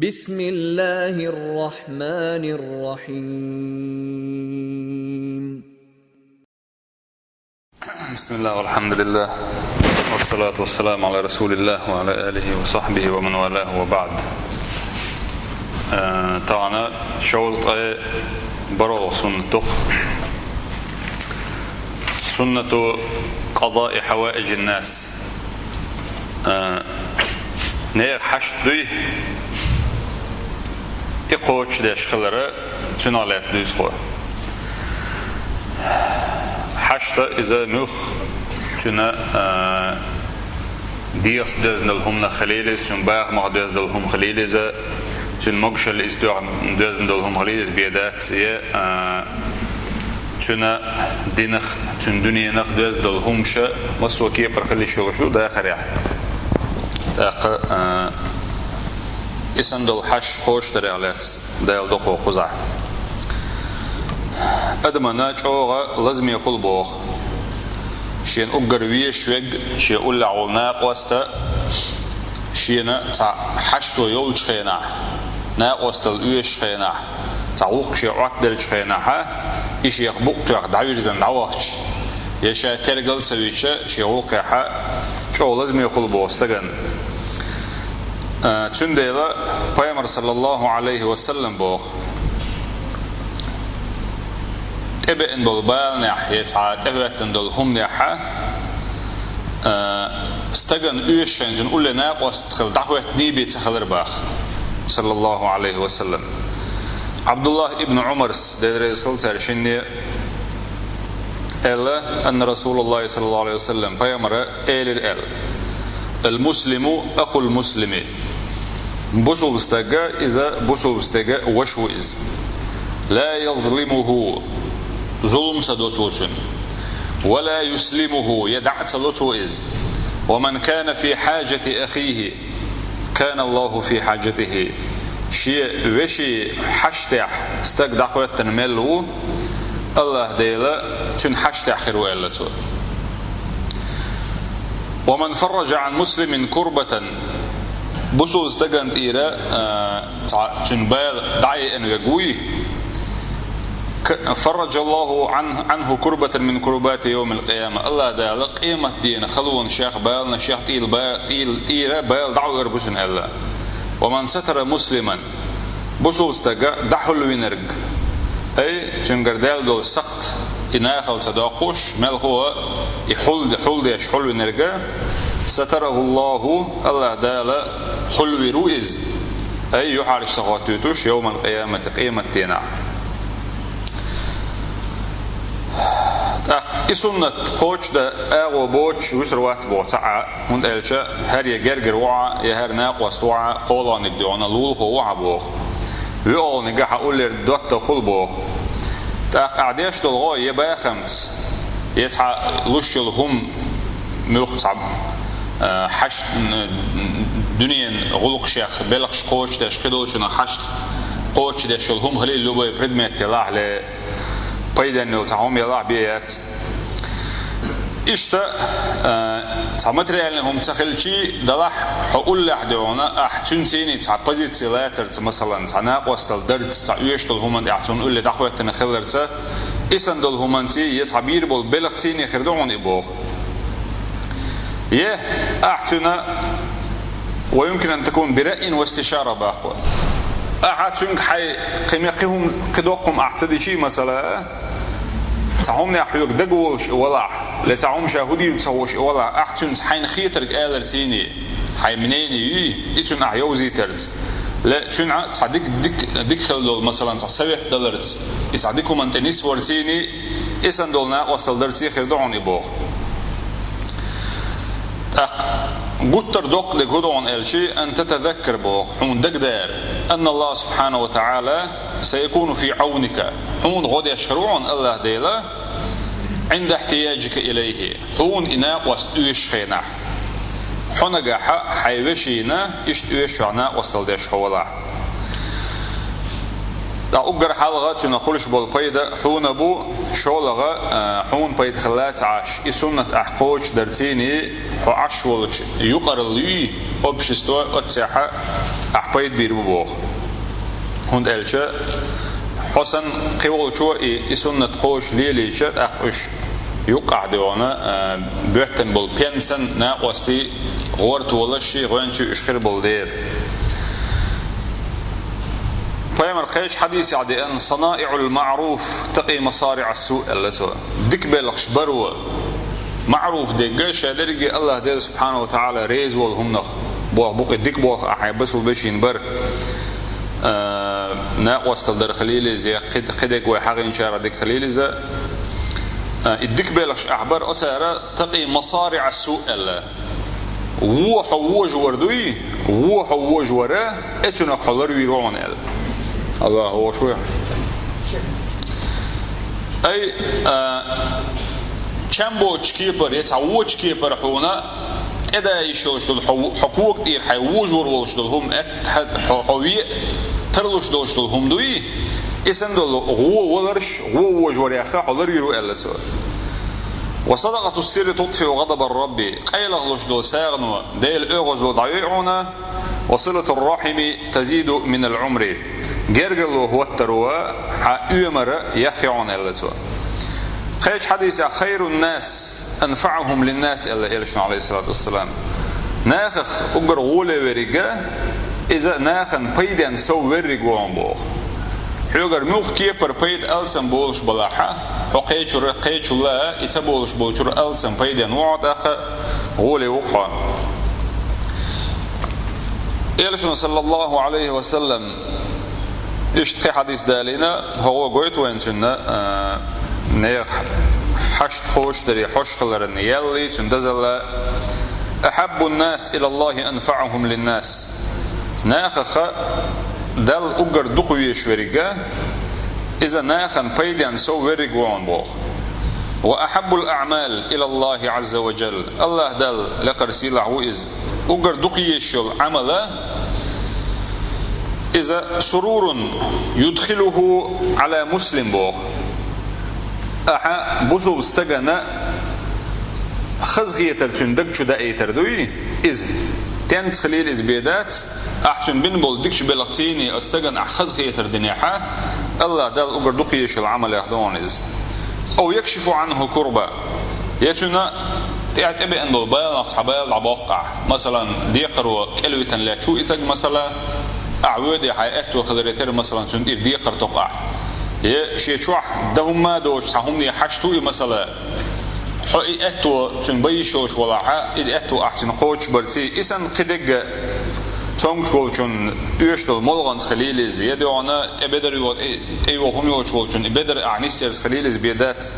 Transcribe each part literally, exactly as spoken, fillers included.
بسم الله الرحمن الرحيم. بسم الله والحمد لله والصلاة والسلام على رسول الله وعلى آله وصحبه ومن والاه وبعد. Э, тагана шовзткъе барагӀа суннат да. سنة قضاء حوائج الناس. Э, нехан хьашт дуй, и кхочушдеш хилар, цунах лаьцна дуьйцу тхо. Хьашт иза муьлхха, цуьнан, э, дегӀаца доьзна долу хӀуманах хилийла иза, цуьнан бахамах доьзна долу хӀума хилийла иза, цуьнан могушаллица доьзна долу хӀума хилийла иза, бен дац, я, э, цуьнан динах, цуьнан дуьненах доьзна долу хӀумаш, массо а кепара хила йиш йолуш ду дахарехь. ТӀаккха, а, и санна долу хьашт кхочушдарах лаьцна Дала дукха кхузахь. Адамана чӀогӀа лазаме хуьлу боху. Шена уггар везаш верг, шен уллехь волу накъост, шена цхьа хьашто йолчу хенахь, накъосталла оьшучу хенахь, цхьа гӀуллакх шен Ӏоттаделлачу хенахь, и шех букъ тоьхна дӀавирзина дӀавахча, я ша тергал а ца вича, шен гӀуллакхехь чӀогӀа лазаме хуьлу боху стагана. А, цундела Пайхамар, саллаллаху Ӏалайхи ва саллам, боху: тӀебеана болу баланехь, я цхьа тӀехӀоьттина долу хӀуманехь, а, стагана оьшучу хенахь цуьнан улле накъост хилла дӀахӀоьттина бен ца хилар боху, саллаллаху Ӏалайхи ва саллам. Ӏабдуллах ибн Ӏумарс, Дела реза хуьлда цаьрга шинне, аьлла, أن رسول الله صلى الله عليه وسلم, Пайхамара элира аьлла: المسلم أخو المسلم. Бусулба стаг, иза бусулба стеган ваша ву иза. لا يظلمه, зулам ца до цо цуьнан. ولا يسلمه, я дӀа а ца ло цо иза. ومن كان في حاجة أخيه كان الله في حاجته. Шен вешин хьаштехь стаг дӀахӀоьттина мел ву, АллахӀ Дела цуьнан хьаштехь хир ву, аьлла цо. ومن فرج عن مسلم كربة, бусулба стагана тӀера, а, цхьа цуьнан бала дӀаайъина верг вуй, к-, فرج الله عن-, عنه كربة من كربات يوم القيامة. АллахӀ Дала къематдийнан халонашех, баланашех тӀера ба-, тӀера, тӀера бала дӀаайъар бу цуьнан, аьлла. ومن ستر مسلما, бусулба стаг дӀахьулвинарг, ай, цуьнгара даьлла долу сакхт и нахала ца доккхуш, мелхо а и хьулде-, хьулдеш хьулвинарг, ستره الله, АллахӀ Дала хьулвийр ву иза, ай, юьхьӀаьржа ца хӀоттуьйтуш, يوم القيامة, къематдийнахь. ТӀаккха и суннат кхочушдан агӀо боцуш вуьсур вац боху цхьа а, хӀунда аьлча хӀара я гергара ву хьан, я хӀара накъост ву хьан, кхоалгӀаниг дуьхьал лулахо ву хьан боху. ВоьалгӀаниг хьан уллера доттагӀа хуьлу боху. ТӀаккха ахь деш долу гӀо я бахамца, я цхьа луш йолу хӀума, муьлхха цхьа, а, хьашт, м, дуьненан гӀуллакхашех белхаш кхочушдеш, кхидолчунах хьашт кхочушдеш йолу хӀума хилийла, любой предмет елахь, ле, пайденна йолу цхьа хӀума елахь, бен яц. Иштта, а, цхьа материальный хӀума ца хилчий, делахь, хьо уллехь дуьхьал, ахь цуьнан цӀийний цхьа позици лацарца, масалан, цхьа накъосталла дарца, цхьа оьшуш долу хӀуманна тӀехь цунна улле дӀахӀоьттина хиларца, и санна долу хӀуманций, я цхьа бийр болу белхан цӀийний хир ду хьуна и боху. Я ахь цуьнан, ويمكن أن تكون برأي واستشارة боху. Ахьа цуьнга хьайн кхин ме-, кхин хӀума, кхин доккха хӀума ахь ца дичий, масала, цхьа хӀуманехь хьоьга дагаволуш и валахь, ле цхьа хӀума ша хӀун дийр ца хууш и валахь, ахь цуьнца хьайна хетарг алар цӀийний, хьайн мнение юй, и цуьнан ахь йовзийтарца, ле цуьнан цхьа дика, дика, дика хила долу, масалан, цхьа совет даларца, и цхьа дика хӀуманна тӀе нисвар цӀийний, и санна долу накъосталла дарций хир ду хьуна и боху. ТӀаккха гуттар доккха дерг хӀун ду хьуна аьлчий, أن تتذكر боху, хьуна дагадара, أن الله سبحانه وتعالى سيكون في عونك, хьуна гӀо деш хир ву хьуна АллахӀ Дела, عند احتياجك إليه, хьуна и накъост оьшучу хенахь. Хьо нагахь хьайн вешина иштта оьшучохь накъосталла деш хьо валахь. Ткъа уггар хьалха цуьнан хуьлуш болу пайда хьуна бу, шолгӀа, а, хьуна пайда хилла ца Ӏаш, и суннат ахь кхочушдар цӀийний, хьо Ӏаш волчу юкъаралла юй, общество, оццехьа ахь пайда бийр бу боху. ХӀунда аьлча хьо санна кхин волчо и, и суннат кхочуш лелийча, тӀаккха уьш юккъахь дуьйна, а, боьттина болу пен санна накъостий гӀортолаш, гӀоьнчий уьш хир болу дера. Пайхамар кхечу хьадисехь деана: «صنائع المعروف تقي مصارع السوء», аьлла цо. Дика белхаш баро, маъруф дерг, ша дерриге АллахӀ Дела субхьанаху ва таӀала реза волу хӀуманах боху букъе дика боху ахь хьайн басул бешийна бар, а, накъостал дар хилийла иза, я кхи-, кхидерг вай хьагӀинчарах дика хилийла иза. А, и дика белхаш ахь бар, оцара «تقي مصارع السوء» аьлла. Вон хьо вожавар дуй, вон хьо вожавара, эцунах хьо ларвийр ву хьуна аьлла. АллахӀ вовшах ву. Ай, а, чам боцучу кепара, я цхьа вочу кепара хьуна тӀеда йиш йолуш долу хьо, хьо кога тӀера хьайн вожавар волуш долу хӀума, эт-, хьо, хьо ве а тарлуш долуш долу хӀума дуй, и санна долу гӀо валарш, гӀо вожаварех хьо ларвийр ву аьлла цо. «وصدقة السر تطفئ غضب الرب», къайлаха луш долу сагӀано Делан оьгӀазло дӀайой хьуна, «وصلة الرحم تزيد من العمر», гергарло хӀоттаро хьан оьмар яхйо хьуна аьлла цо. Кхечу хьадисехь: «خير الناس أنفعهم للناس», аьлла Элчано, Ӏалайхиссалату вассалам. Нахах уггар гӀоле верриг, иза нахана пайденна сов верриг ву хьуна боху. Хьоьгара муьлхха кепара пайда алсам болуш балахь, хьо кхечуьра, кхечул а и ца болуш болчуьра алсам пайденна ву хьо, тӀаккха гӀоле ву-кх хьо. Элчано, саллаллаху Ӏалайхи ва саллам, иштта кхин хьадис далийна, хӀокхо гойту вайна цуьнан, а, нехан хьашт кхочушдаре хьожуш хиларан яллий, цуьнан дозалла: «أحب الناس إلى الله أنفعهم للناس». Нахаха Далла уггар дукха везаш верриг, иза нахана пайденна сов верриг ву хьуна боху. «وأحب الأعمال إلى الله عز وجل». АллахӀ Далла, лекхара сийлахь ву иза, уггар дукха езаш йолу Ӏамал, иза «سرور يدخله على مسلم» боху. Ахьа бусулба стагана хазахетар цуьнан даг чу даийтар дуй иза. Тенца хилийла иза бен дац, ахь цуьнан бина болу дикачу белхаца оцу стагана ахь хазахетар динехь, АллахӀ Далла уггар дукха езаш йолу Ӏамалех ду хьуна иза. «أو يكشف عنه كربة». Я цуьнан тӀе-, тӀебеана болу баланах цхьа бала дӀабоккху ахь. Масалан, декхаро кӀелвитина лаьтташ ву и стаг, масала, ахь воьдий, хьайн аьтто хиларе терра, масалан, цуьнан тӀера декхар токху ахь. Я шен чохь дан хӀумма а доцуш цхьа хӀумане хьашт ву и, масала, хьо и аьтто цуьнан бан йиш йолуш валахь, и аьтто ахь цуьнан кхочушбарций, и санна кхидерг а цомгуш волчун оьшуш долу молханца хилийла иза, я дуьхьал тӀе бедар йо-, тӀе, тӀе йо хӀума йоцуш волчун и бедар ахь нисъярца хилийла иза бен дац.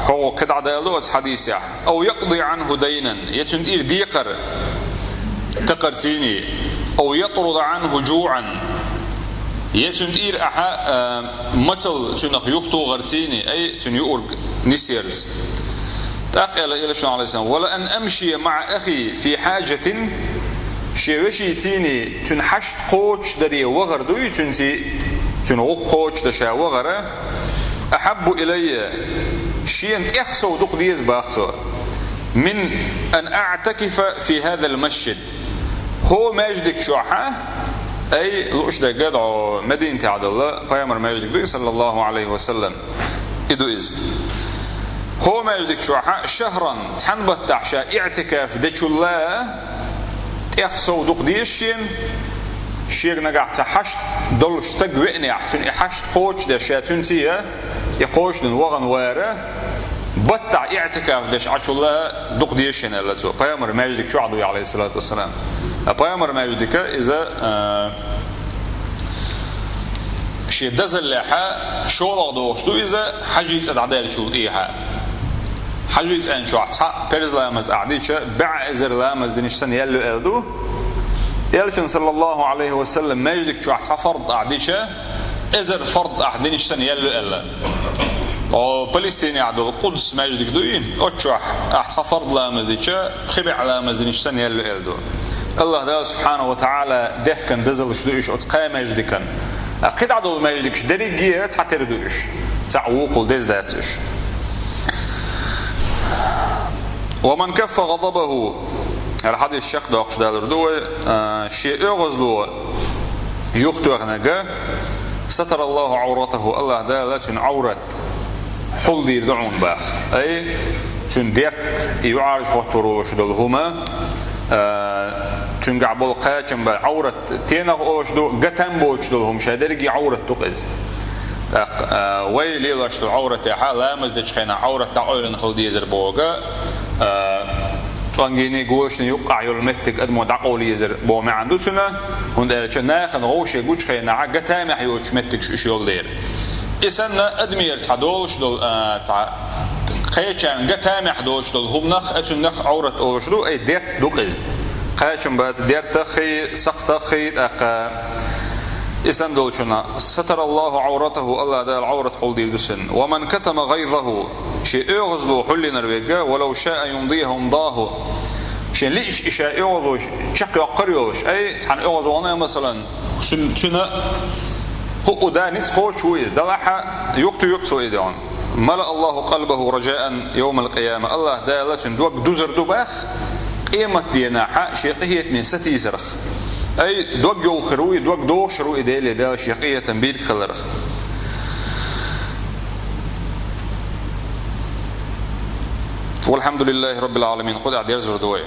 ХӀокхо кхин дӀадала ду оцу хьадисехь. «أو يقضي عنه دينا», я цуьнан тӀера декхар такхарций, «أو يطرد عنه جوعا», я цуьнан тӀера ахьа, а, мацалла цуьнах юхатохарций, ай, цуьнан юург нисъярца. ТӀаккха аьлла Элчано, Ӏалайхиссалам: «ولأن أمشي مع أخي في حاجة», шен вешийций цуьнан хьашт кхочушдаре вахар дуй, цуьнций, цуьнан гӀуллакх кхочушдан ша вахар, «أحب إلي», шена тӀех сов дукха деза боху цо, «من أن أعتكف في هذا المسجد». ХӀокху маьждиг чохь, ай, лууш дерг а, Мединатехь долу пайхамар маьждиг дуй, саллаллаху Ӏалайхи ва саллам, и ду иза. ХӀокху маьждиг чохь «شهرا», цхьана баттахь ша иӀтикаф дечул а тӀех сов дукха деза шена, шега нагахь цхьа хьашт долуш стаг веанехь, цуьнан и хьашт кхочушдеш ша цуьнций а, и кхочушдан вахана вара, баттахь иӀтикаф деш Ӏачул а дукха деза шена, аьлла цо. Пайхамар маьждиг чохь дуй, Ӏалайхиссалату вассалам. А пайхамар маьждиг иза, а, шен дозаллехь шолгӀа догӀуш ду иза, хьажий цӀа дӀадаьллачул тӀехьа. Хьажий цӀен чохь цхьа парз ламаз ахь дича, бӀе эзар ламаз динарш санна ял ю аьлла ду. Элчано, саллаллаху Ӏалайхи ва саллам, маьждиг чохь цхьа фард ахь дича, эзар фард ахь динарш санна ял ю аьлла. О, Палестинехь долу Къудс маьждиг дуй, оцу чохь ахь цхьа фард ламаз дича, пхи бӀе ламаз динарш санна ял ю аьлла ду. АллахӀ Дала субхьанаху ва таӀала дехкина дозаллаш ду уьш оцу кхаа маьждиган. А кхидӀа долу маьждигаш дерриге а цхьатера ду уьш. Цхьаъ вукхул деза дац уьш. «ومن كف غضبه», ХӀара хьадис чакхдоккхуш далур ду вай, а, шен оьгӀазло юхатоьхнарг, ستر الله عورته, АллахӀ Дала цуьнан Ӏоврат хьулдийр ду хьуна боху. Ай, цуьнан дерт, и юкъаржа хӀоттор волуш долу хӀума, а, цуьнгахь болу кхачам бан, Ӏоврат тенах олуш ду, гатам боцуш долу хӀума, шадерриге Ӏоврат ду-кх иза. ТӀаккха, а, вай лелош долу Ӏовратехь, ламаз дечу хенахь Ӏоврат дӀакъевлина хила дезар бохург, а, цӀонгений, гочанийн юккъехь йолу меттиг адамо дӀакъовла езар боху маьӀна ду цуьнан, хӀунда аьлча нахана вовшийн гучу хенахь гатамехь йоцуш меттигаш уьш йолу дела. И санна адамера цхьа долуш долу, а, цхьа кхечарна гатамехь долуш долу хӀуманах, а, цуьннах Ӏоврат олуш ду, ай, дерт ду-кх иза. Кхачам бац, дертах хи, сакхтах хи, тӀаккха и санна долчунна, ستر الله عورته, АллахӀ Дала Ӏоврат хьулдийр ду цуьнан. ومن كتم غيظه, шен оьгӀазло хьулйинарг верг, ولو شاء أن يمضيه مضاه, шен лиъча и шен оьгӀазло чекхйоккхур йолуш, ай, цхьана оьгӀаз вахана, масалан, цуьнан, цуьнан хӀуъу дан ницкъ кхочуш ву иза, делахь а юхатоьху цо и дегӀан. ملأ الله قلبه رجاء يوم القيامة, АллахӀ Дала цуьнан дог дузур ду боху къематдийнахь шен къинхетаме сатийсарх. Ай, дог йовхар ву и, дог дохуш ву и, Деле Дала шен къинхетам бийриг хиларх. والحمد لله رب العالمين. Кху тӀехь дерзор ду вай.